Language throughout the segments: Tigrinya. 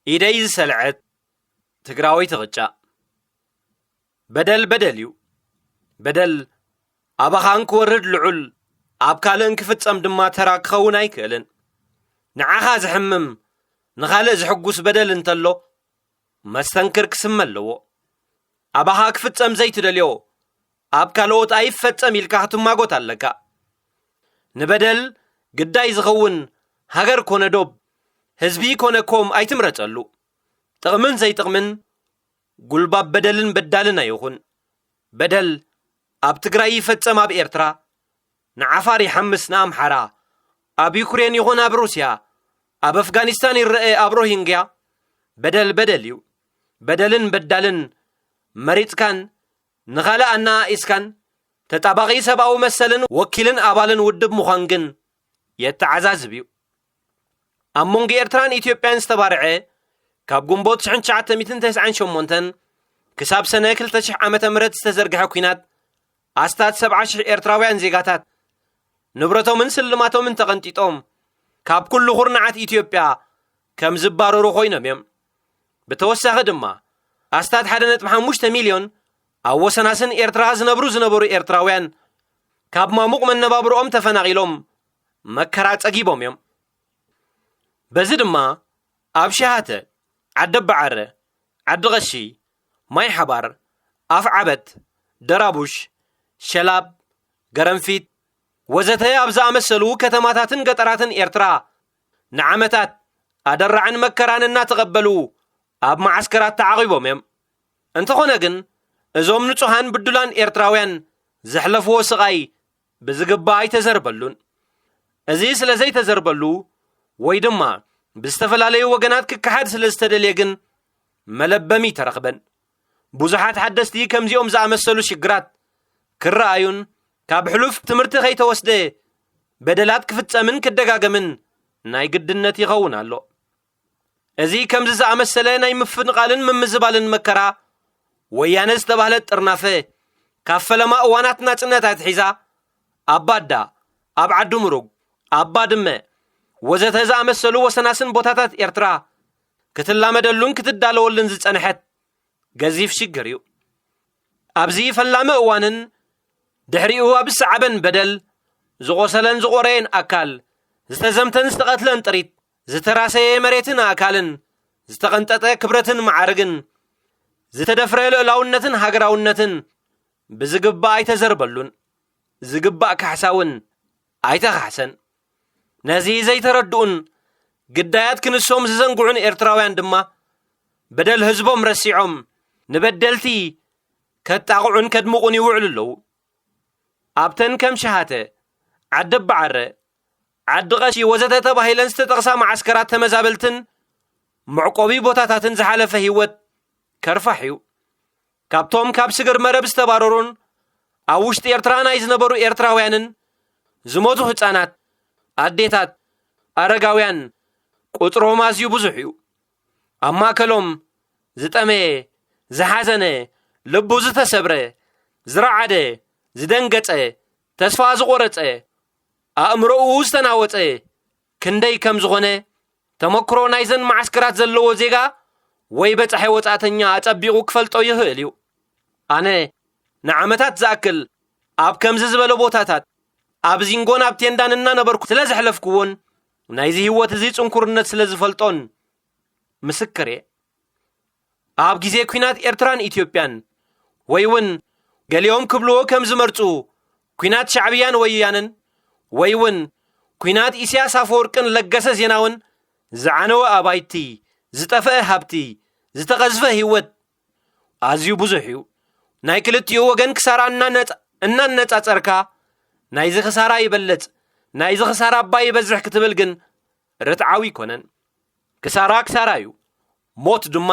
ኢደይ ዝሰልዐት ትግራወይቲ ቅጫ። በደል በደል እዩ። በደል ኣባኻን ክወርድ ልዑል፣ ኣብ ካልእን ክፍጸም ድማ ተራ ክኸውን ኣይክእልን። ንዓኻ ዝሕምም፣ ንኻልእ ዝሕጉስ በደል እንተሎ፣ መስተንክር ክስመ ኣለዎ። ኣባኻ ክፍጸም ዘይትደልዮ፣ ኣብ ካልኦት ኣይፈጸም ኢልካ ክትማጎት ኣለካ። ንበደል ግዳይ ዝኸውን ሃገር ኮነ ዶብ፣ ህዝቢ ኮነ ኮም ኣይትምረጸሉ። ጥቕምን ዘይጥቕምን ጉልባብ በደልን በዳልን ኣይኹን። በደል ኣብ ትግራይ ይፈጸም ኣብ ኤርትራ፣ ንዓፋር ይሓምስ ንኣምሓራ፣ ኣብ ዩክሬን ይኹን ኣብ ሩስያ፣ ኣብ ኣፍጋኒስታን ይረአ ኣብ ሮሂንግያ፣ በደል በደል እዩ። በደልን በዳልን መሪጽካን ንኻልእ ኣነኣኢስካን ተጣባቒ ሰብኣዊ መሰልን ወኪልን ኣባልን ውድብ ምዃን ግን የተዓዛዝብ እዩ። ኣብ መንጎ ኤርትራን ኢትዮጵያን ዝተባርዐ ካብ ግንቦት ሽሕን ትሽዓተ ሚእትን ተስዓን ሸሞንተን ክሳብ ሰነ ክልተ ሽሕ ዓመተ ምህረት ዝተዘርግሐ ኲናት ኣስታት ሰብዓ ሽሕ ኤርትራውያን ዜጋታት ንብረቶምን ስልማቶምን ተቐንጢጦም ካብ ኩሉ ኩርናዓት ኢትዮጵያ ከም ዝባረሩ ኮይኖም እዮም። ብተወሳኺ ድማ ኣስታት ሓደ ነጥቢ ሓሙሽተ ሚልዮን ኣብ ወሰናስን ኤርትራ ዝነብሩ ዝነበሩ ኤርትራውያን ካብ ማሙቕ መነባብሮኦም ተፈናቒሎም መከራ ጸጊቦም እዮም። በዚ ድማ ኣብ ሸሃተ፣ ዓዲ ኣባዓረ፣ ዓዲ ቐሺ፣ ማይ ሓባር፣ ኣፍ ዓበት፣ ደራቡሽ፣ ሸላብ፣ ገረንፊት ወዘተ ኣብ ዝኣመሰሉ ከተማታትን ገጠራትን ኤርትራ ንዓመታት ኣደራዕን መከራን እናተቐበሉ ኣብ መዓስከራት ተዓቒቦም እዮም። እንተኾነ ግን እዞም ንጹሃን ብዱላን ኤርትራውያን ዘሕለፍዎ ስቓይ ብዝግባእ ኣይተዘርበሉን። እዚ ስለ ዘይተዘርበሉ ወይ ድማ ብዝተፈላለዩ ወገናት ክከሓድ ስለ ዝተደልየ ግን መለበሚ ተረኽበን። ብዙሓት ሓደስቲ ከምዚኦም ዝኣመሰሉ ሽግራት ክረኣዩን ካብ ሕሉፍ ትምህርቲ ከይተወስደ በደላት ክፍጸምን ክደጋገምን ናይ ግድነት ይኸውን ኣሎ። እዚ ከምዚ ዝኣመሰለ ናይ ምፍንቓልን ምምዝባልን መከራ ወያነ ዝተባህለት ጥርናፈ ካብ ፈለማ እዋናት ናጽነት ኣትሒዛ ኣብ ባዳ፣ ኣብ ዓዲ ምሩግ፣ ኣብ ባድመ ወዘተ ዝኣመሰሉ ወሰናስን ቦታታት ኤርትራ ክትላመደሉን ክትዳለወሉን ዝጸንሐት ገዚፍ ሽግር እዩ። ኣብዚ ፈላሚ እዋንን ድሕሪኡ ኣብ ዝሰዓበን በደል ዝቖሰለን ዝቖረየን ኣካል፣ ዝተዘምተን ዝተቐትለን ጥሪት፣ ዝተራሰየ መሬትን ኣካልን፣ ዝተቐንጠጠ ክብረትን መዓርግን፣ ዝተደፍረ ልኡላውነትን ሃገራውነትን ብዝግባእ ኣይተዘርበሉን። ዝግባእ ካሕሳ እውን ኣይተኻሕሰን። ነዚ ዘይተረድኡን ግዳያት ክንሶም ዝዘንግዑን ኤርትራውያን ድማ በደል ህዝቦም ረሲዖም ንበደልቲ ከጣቕዑን ከድምቑን ይውዕሉ ኣለዉ። ኣብተን ከም ሸሃተ፣ ዓዲ ኣባዓረ፣ ዓዲ ቐሺ ወዘተ ተባሂለን ዝተጠቕሳ መዓስከራት ተመዛበልትን መዕቆቢ ቦታታትን ዝሓለፈ ህይወት ከርፋሕ እዩ። ካብቶም ካብ ስግር መረብ ዝተባረሩን ኣብ ውሽጢ ኤርትራ ናይ ዝነበሩ ኤርትራውያንን ዝሞቱ ህጻናት፣ ኣዴታት፣ ኣረጋውያን ቁጽሮም ኣዝዩ ብዙሕ እዩ። ኣብ ማእከሎም ዝጠመየ፣ ዝሓዘነ፣ ልቡ ዝተሰብረ፣ ዝረዓደ፣ ዝደንገጸ፣ ተስፋ ዝቖረጸ፣ ኣእምሮኡ ዝተናወጸ ክንደይ ከም ዝኾነ ተመክሮ ናይዘን መዓስከራት ዘለዎ ዜጋ ወይ በጻሒ ወጻእተኛ ኣጸቢቑ ክፈልጦ ይኽእል እዩ። ኣነ ንዓመታት ዝኣክል ኣብ ከምዚ ዝበለ ቦታታት ኣብ ዚንጎን ኣብ ቴንዳን እናነበርኩ ስለ ዘሕለፍኩዎን ናይዚ ህይወት እዚ ጽንኩርነት ስለ ዝፈልጦን ምስክር እየ። ኣብ ግዜ ኲናት ኤርትራን ኢትዮጵያን ወይ እውን ገሊኦም ክብልዎ ከም ዝመርጹ ኲናት ሻዕብያን ወያነን ወይ እውን ኲናት ኢሳያስ ኣፈወርቅን ለገሰ ዜናውን ዝዓነወ ኣባይቲ፣ ዝጠፍአ ሃብቲ፣ ዝተቐዝፈ ህይወት ኣዝዩ ብዙሕ እዩ። ናይ ክልቲኡ ወገን ክሳራ እናነጻ-፣ እናነጻጸርካ ናይዚ ክሳራ ይበልጽ፣ ናይዚ ክሳራ እባ ይበዝሕ ክትብል ግን ርትዓዊ ኣይኮነን። ክሳራ ክሳራ እዩ። ሞት ድማ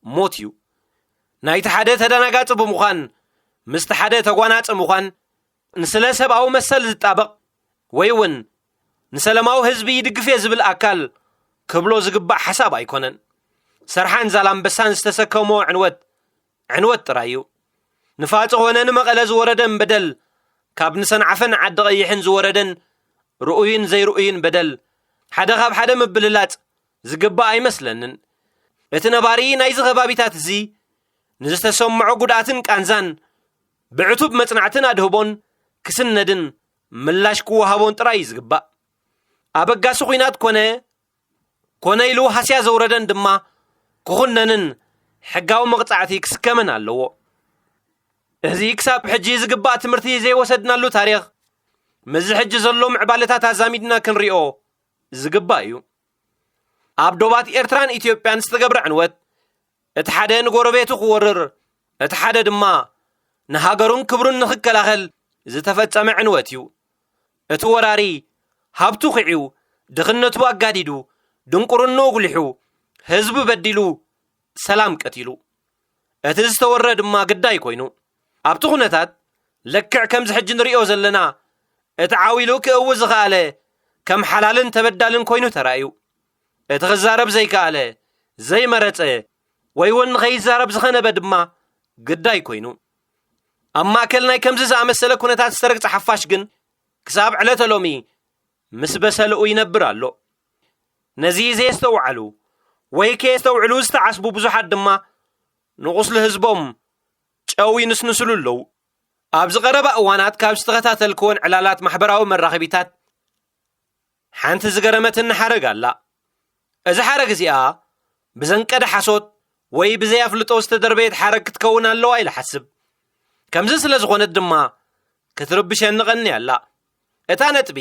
ሞት እዩ። ናይቲ ሓደ ተደናጋጺ ብምዃን ምስቲ ሓደ ተጓናጺ ምዃን ንስለ ሰብኣዊ መሰል ዝጣበቕ ወይ እውን ንሰለማዊ ህዝቢ ይድግፍ እየ ዝብል ኣካል ክብሎ ዝግባእ ሓሳብ ኣይኮነን። ሰርሓን ዛላምበሳን ዝተሰከሞ ዕንወት ዕንወት ጥራይ እዩ። ንፋጺ ኾነ ንመቐለ ዝወረደን በደል ካብ ንሰንዓፈን ዓዲ ቀይሕን ዝወረደን ርኡይን ዘይርኡይን በደል ሓደ ካብ ሓደ ምብልላጽ ዝግባእ ኣይመስለንን። እቲ ነባሪ ናይዚ ከባቢታት እዚ ንዝተሰምዖ ጉድኣትን ቃንዛን ብዕቱብ መጽናዕትን ኣድህቦን ክስነድን ምላሽ ክወሃቦን ጥራይ እዩ ዝግባእ። ኣበጋሲ ኲናት ኮነ ኮነ ኢሉ ሃስያ ዘውረደን ድማ ክኹነንን ሕጋዊ መቕጻዕቲ ክስከምን ኣለዎ። እዚ ክሳብ ሕጂ ዝግባእ ትምህርቲ ዘይወሰድናሉ ታሪኽ፣ ምስዚ ሕጂ ዘሎ ምዕባለታት ኣዛሚድና ክንሪኦ ዝግባእ እዩ። ኣብ ዶባት ኤርትራን ኢትዮጵያን ዝተገብረ ዕንወት፣ እቲ ሓደ ንጎረቤቱ ክወርር፣ እቲ ሓደ ድማ ንሃገሩን ክብሩን ንኽከላኸል ዝተፈጸመ ዕንወት እዩ። እቲ ወራሪ ሃብቱ ኺዕዩ፣ ድኽነቱ ኣጋዲዱ፣ ድንቁርንኡ ኣጉሊሑ፣ ህዝቢ በዲሉ፣ ሰላም ቀቲሉ። እቲ ዝተወረ ድማ ግዳይ ኮይኑ። ኣብቲ ኩነታት፣ ልክዕ ከምዚ ሕጂ ንሪኦ ዘለና፣ እቲ ዓው ኢሉ ክእዊ ዝኸኣለ ከም ሓላልን ተበዳልን ኮይኑ ተራእዩ። እቲ ክዛረብ ዘይከኣለ፣ ዘይመረጸ፣ ወይ እውን ንኸይዛረብ ዝኸነበ ድማ ግዳይ ኮይኑ። ኣብ ማእከል ናይ ከምዚ ዝኣመሰለ ኩነታት ዝተረግጸ ሓፋሽ ግን ክሳብ ዕለተ ሎሚ ምስ በሰልኡ ይነብር ኣሎ። ነዚ ዘየስተውዓሉ ወይ ከየስተውዕሉ ዝተዓስቡ ብዙሓት ድማ ንቑስሊ ህዝቦም ጨው ይንስንስሉ ኣለዉ። ኣብዚ ቀረባ እዋናት ካብ ዝተኸታተልክወን ዕላላት ማሕበራዊ መራኸቢታት ሓንቲ ዝገረመትኒ ሓረግ ኣላ። እዚ ሓረግ እዚኣ ብዘንቀደ ሓሶት ወይ ብዘይ ኣፍልጦ ዝተደርበየት ሓረግ ክትከውን ኣለዋ ኢለ ሓስብ። ከምዚ ስለ ዝኾነት ድማ ክትርብሸኒ ቀንያ ኣላ። እታ ነጥቢ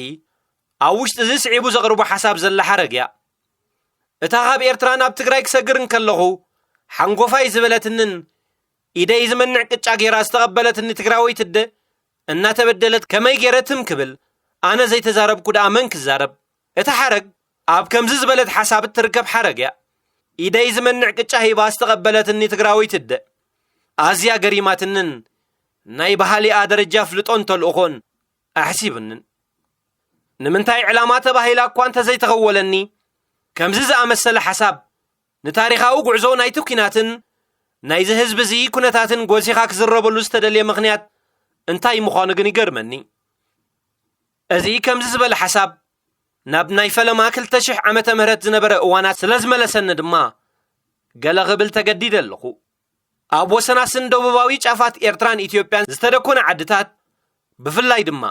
ኣብ ውሽጢ እዚ ስዒቡ ዘቕርቦ ሓሳብ ዘላ ሓረግ እያ። እታ ካብ ኤርትራ ናብ ትግራይ ክሰግር እንከለኹ ሓንጎፋይ ዝበለትንን ኢደይ ዝመንዕ ቅጫ ጌራ ዝተቐበለትኒ ትግራወይቲ ኣደ እናተበደለት ከመይ ጌረ ትም ክብል፣ ኣነ ዘይተዛረብኩ ደኣ መን ክዛረብ? እታ ሓረግ ኣብ ከምዚ ዝበለት ሓሳብ እትርከብ ሓረግ እያ። ኢደይ ዝመንዕ ቅጫ ሂባ ዝተቐበለትኒ ትግራወይቲ ኣደ ኣዝያ ገሪማትንን ናይ ባህሊኣ ደረጃ ፍልጦን ተልእኾን ኣሕሲብንን። ንምንታይ ዕላማ ተባሂላ እኳ እንተዘይተኸወለኒ፣ ከምዚ ዝኣመሰለ ሓሳብ ንታሪኻዊ ጉዕዞ ናይቲ ኲናትን ናይዚ ህዝቢ እዚ ኩነታትን ጎሲኻ ክዝረበሉ ዝተደልየ ምኽንያት እንታይ ምዃኑ ግን ይገርመኒ። እዚ ከምዚ ዝበለ ሓሳብ ናብ ናይ ፈለማ ክልተ ሽሕ ዓመተ ምህረት ዝነበረ እዋናት ስለ ዝመለሰኒ ድማ ገለ ክብል ተገዲደ ኣለኹ። ኣብ ወሰናስን ደቡባዊ ጫፋት ኤርትራን ኢትዮጵያን ዝተደኮነ ዓድታት፣ ብፍላይ ድማ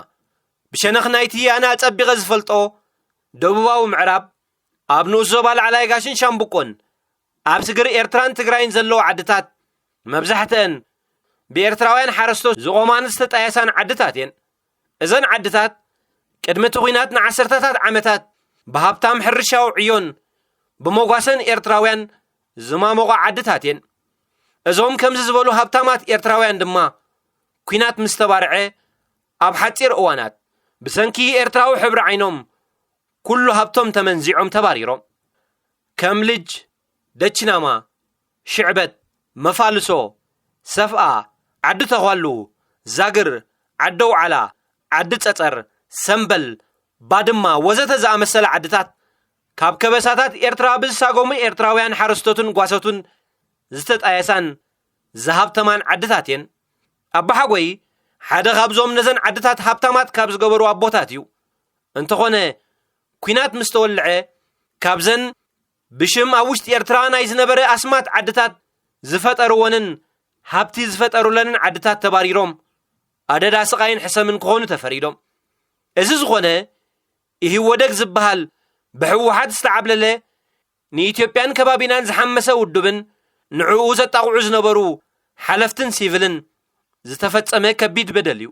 ብሸነኽ ናይቲ ኣነ ኣጸቢቐ ዝፈልጦ ደቡባዊ ምዕራብ፣ ኣብ ንኡስ ዞባ ላዕላይ ጋሽን ሻምብቆን፣ ኣብ ስግር ኤርትራን ትግራይን ዘለዋ ዓድታት፣ መብዛሕትአን ብኤርትራውያን ሓረስቶት ዝቖማን ዝተጣየሳን ዓድታት እየን። እዘን ዓድታት ቅድሚ እቲ ኲናት ንዓሰርተታት ዓመታት ብሃብታም ሕርሻዊ ዕዮን ብመጓሰን ኤርትራውያን ዝማሞቓ ዓድታት እየን። እዞም ከምዚ ዝበሉ ሃብታማት ኤርትራውያን ድማ ኲናት ምስ ተባርዐ ኣብ ሓጺር እዋናት ብሰንኪ ኤርትራዊ ሕብሪ ዓይኖም ኩሉ ሃብቶም ተመንዚዖም ተባሪሮም። ከም ልጅ፣ ደችናማ፣ ሽዕበት፣ መፋልሶ፣ ሰፍኣ፣ ዓዲ ተዃሉ፣ ዛግር፣ ዓዲ ኣውዓላ፣ ዓዲ ጸጸር፣ ሰምበል፣ ባድማ ወዘተ ዝኣመሰለ ዓድታት ካብ ከበሳታት ኤርትራ ብዝሳጎሙ ኤርትራውያን ሓረስቶትን ጓሶትን ዝተጣየሳን ዝሃብተማን ዓድታት እየን። ኣባሓጎይ ሓደ ካብዞም ነዘን ዓድታት ሃብታማት ካብ ዝገበሩ ኣቦታት እዩ። እንተኾነ ኲናት ምስ ተወልዐ ካብዘን ብሽም ኣብ ውሽጢ ኤርትራ ናይ ዝነበረ ኣስማት ዓድታት ዝፈጠርወንን ሃብቲ ዝፈጠሩለንን ዓድታት ተባሪሮም ኣደዳ ስቓይን ሕሰምን ክኾኑ ተፈሪዶም። እዚ ዝኾነ ኢህወደግ ዝበሃል ብህወሓት ዝተዓብለለ ንኢትዮጵያን ከባቢናን ዝሓመሰ ውድብን ንዕኡ ዘጣቕዑ ዝነበሩ ሓለፍትን ሲቪልን ዝተፈጸመ ከቢድ በደል እዩ።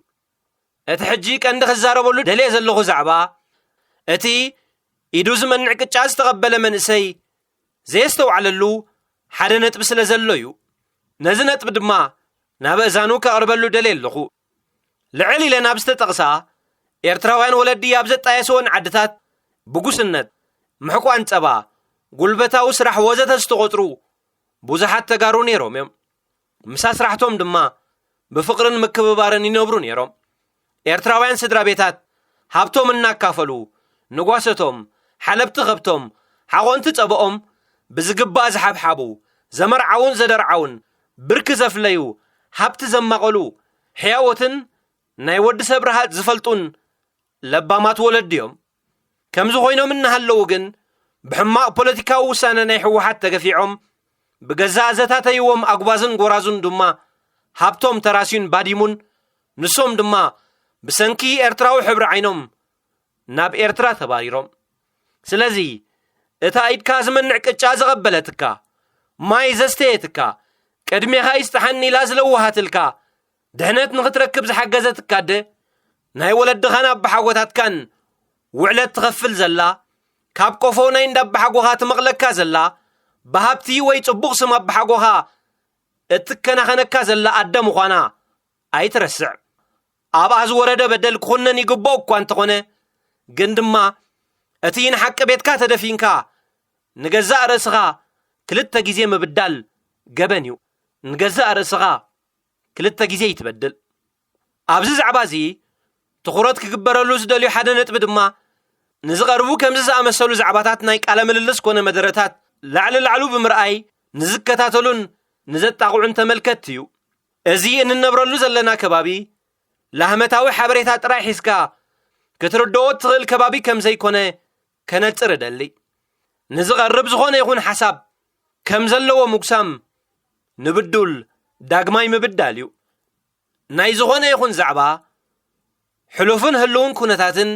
እቲ ሕጂ ቀንዲ ክዛረበሉ ደልየ ዘለኹ ዛዕባ፣ እቲ ኢዱ ዝመንዕ ቅጫ ዝተቐበለ መንእሰይ ዘየስተውዓለሉ ሓደ ነጥቢ ስለ ዘሎ እዩ። ነዚ ነጥቢ ድማ ናብ እዛኑ ከቕርበሉ ደልየ ኣለኹ። ልዕል ኢለ ናብ ዝተጠቕሳ ኤርትራውያን ወለዲ ኣብ ዘጣየስወን ዓድታት ብጉስነት፣ ምሕቋን ጸባ፣ ጉልበታዊ ስራሕ ወዘተ ዝተቖጽሩ ብዙሓት ተጋሩ ነይሮም እዮም። ምስ ኣስራሕቶም ድማ ብፍቕርን ምክብባርን ይነብሩ ነይሮም። ኤርትራውያን ስድራ ቤታት ሃብቶም እናካፈሉ፣ ንጓሰቶም፣ ሓለብቲ ከብቶም፣ ሓቖንቲ ጸባኦም ብዝግባእ ዝሓብሓቡ፣ ዘመርዓውን ዘደርዓውን፣ ብርኪ ዘፍለዩ፣ ሃብቲ ዘማቐሉ፣ ሕያዎትን ናይ ወዲ ሰብ ረሃጽ ዝፈልጡን ለባማት ወለዲ እዮም። ከምዚ ኮይኖም እናሃለዉ ግን፣ ብሕማቕ ፖለቲካዊ ውሳነ ናይ ህወሓት ተገፊዖም፣ ብገዛእ ዘታተይዎም ኣጉባዝን ጎራዙን ድማ ሃብቶም ተራስዩን ባዲሙን፣ ንሶም ድማ ብሰንኪ ኤርትራዊ ሕብሪ ዓይኖም ናብ ኤርትራ ተባሪሮም። ስለዚ እታ ኢድካ ዝመንዕ ቅጫ ዘቐበለትካ፣ ማይ ዘስተየትካ፣ ቅድሜኻ ይስጥሓኒ ኢላ ዝለወሃትልካ፣ ድሕነት ንኽትረክብ ዝሓገዘትካ ኣደ፣ ናይ ወለድኻን ኣባሓጎታትካን ውዕለት ትኸፍል ዘላ፣ ካብ ቆፎ ናይ እንዳባሓጎኻ ትመቕለካ ዘላ፣ ብሃብቲ ወይ ጽቡቕ ስም ኣባሓጎኻ እትከናኸነካ ዘላ ኣደ ምዃና ኣይትረስዕ። ኣብኣ ዝወረደ በደል ክኹነን ይግብኦ እኳ እንተኾነ፣ ግን ድማ እቲ ንሓቂ ቤትካ ተደፊንካ ንገዛእ ርእስኻ ክልተ ግዜ ምብዳል ገበን እዩ። ንገዛእ ርእስኻ ክልተ ግዜ ይትበድል። ኣብዚ ዛዕባ እዚ ትኹረት ክግበረሉ ዝደልዩ ሓደ ነጥቢ ድማ፣ ንዝቐርቡ ከምዚ ዝኣመሰሉ ዛዕባታት ናይ ቃለ ምልልስ ኮነ መደረታት ላዕሊ ላዕሉ ብምርኣይ ንዝከታተሉን ንዘጣቕዑን ተመልከትቲ እዩ። እዚ እንነብረሉ ዘለና ከባቢ ላህመታዊ ሓበሬታ ጥራይ ሒዝካ ክትርድኦ እትኽእል ከባቢ ከም ዘይኮነ ከነጽር እደሊ። ንዝቐርብ ዝኾነ ይኹን ሓሳብ ከም ዘለዎ ምጉሳም ንብዱል ዳግማይ ምብዳል እዩ። ናይ ዝኾነ ይኹን ዛዕባ ሕሉፍን ህልውን ኩነታትን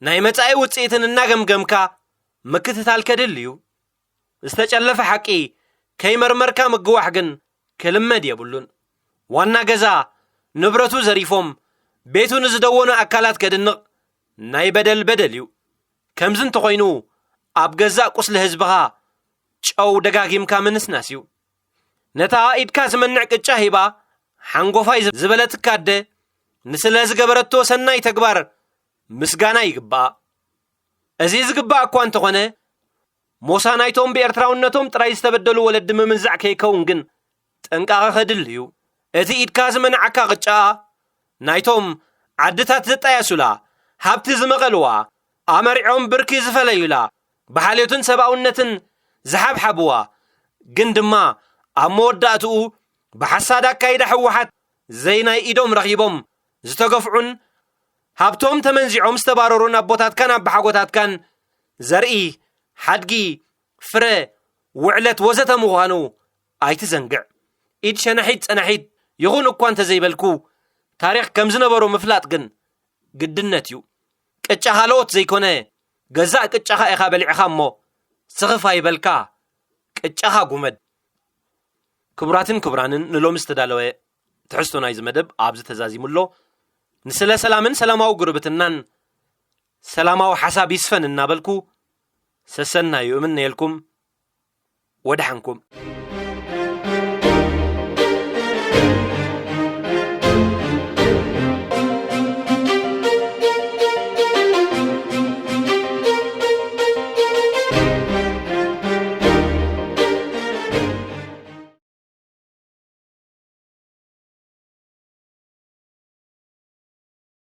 ናይ መጻኢ ውጽኢትን እናገምገምካ ምክትታል ከድሊ እዩ። ዝተጨለፈ ሓቂ ከይመርመርካ ምግዋሕ ግን ክልመድ የብሉን። ዋና ገዛ ንብረቱ ዘሪፎም ቤቱ ንዝደወኑ ኣካላት ከድንቕ ናይ በደል በደል እዩ። ከምዚ እንተኾይኑ ኣብ ገዛእ ቁስሊ ህዝብኻ ጨው ደጋጊምካ ምንስናስ እዩ። ነታ ኢድካ ዝመንዕ ቅጫ ሂባ ሓንጎፋይ ዝበለትካ ኣደ ንስለ ዝገበረቶ ሰናይ ተግባር ምስጋና ይግባኣ። እዚ ዝግባእ እኳ እንተኾነ፣ ሞሳ ናይቶም ብኤርትራውነቶም ጥራይ ዝተበደሉ ወለዲ ምምንዛዕ ከይከውን ግን ጥንቃቐ ከድሊ እዩ። እቲ ኢድካ ዝመንዓካ ቅጫኣ ናይቶም ዓድታት ዝጣየሱላ፣ ሃብቲ ዝመቐልዋ፣ ኣመሪዖም ብርኪ ዝፈለዩላ፣ ብሓልዮትን ሰብኣውነትን ዝሓብሓብዋ፣ ግን ድማ ኣብ መወዳእትኡ ብሓሳድ ኣካይዳ ህወሓት ዘይናይ ኢዶም ረኺቦም ዝተገፍዑን ሃብቶም ተመንዚዖም ዝተባረሩን ኣቦታትካን ኣባሓጎታትካን ዘርኢ፣ ሓድጊ፣ ፍረ፣ ውዕለት ወዘተ ምዃኑ ኣይትዘንግዕ። ኢድ ሸናሒት ጸናሒት ይኹን እኳ እንተዘይበልኩ፣ ታሪኽ ከም ዝነበሮ ምፍላጥ ግን ግድነት እዩ። ቅጫ ካልኦት ዘይኮነ፣ ገዛእ ቅጫኻ ኢኻ በሊዕኻ እሞ፣ ስኽፍ ኣይበልካ፣ ቅጫኻ ጉመድ። ክቡራትን ክቡራንን፣ ንሎሚ ዝተዳለወ ትሕዝቶ ናይዚ መደብ ኣብዚ ተዛዚሙ ኣሎ። ንስለ ሰላምን ሰላማዊ ጉርብትናን ሰላማዊ ሓሳብ ይስፈን እናበልኩ፣ ሰሰናዩ እምነየልኩም። ወደሓንኩም።